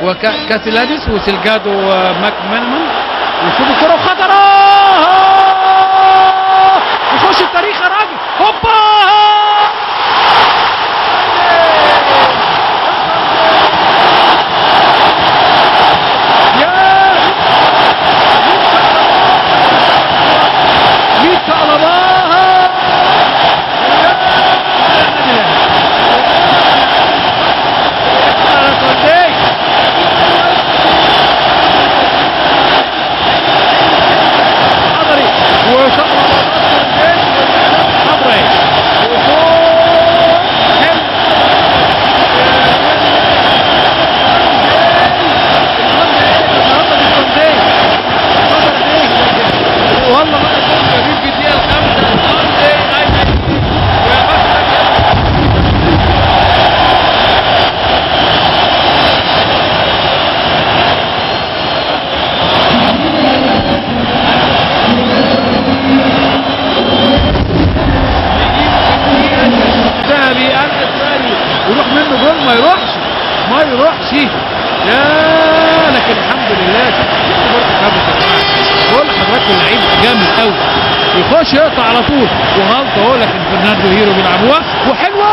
وكاسيلاديس وسلجادو وماك مانمان. وشوف الكره وخطره، يخش التاريخ يا راجل، هوبا يا ميتا قلباها والله بقى جميل في الدقيقة 5. ذهبي الاسباني يروح منه جول، ما يروحش ما يروحش يا، لكن الحمد لله. بقول لحضراتكم اللعيب جامد قوي، يخش يقطع على طول وغلطه اهو، لكن فرناندو هيرو بيلعبوها وحلوه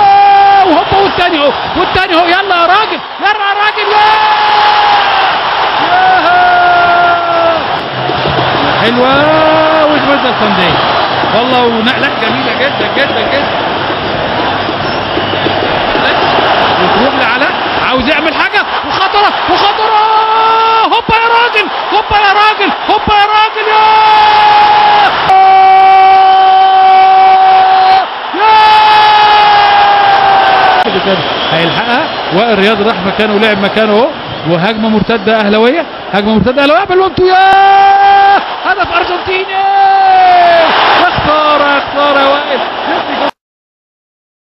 وهوبا، والثاني اهو والثاني اهو، يلا يا راجل يلا يا راجل يا حلوة وجوزة ساندي والله، ونقله جميلة جدا جدا جدا. وتروح لعلاء عاوز يعمل حاجة وخطره وخطره، هوبا يا راجل هوبا يا راجل هوبا يا راجل يا يا هيلحقها. وائل رياض راح مكانه ولعب مكانه اهو، وهجمه مرتدة اهلاويه، هجمة مرتدة اهلاويه بالونتو، يا هدف ارجنتيني.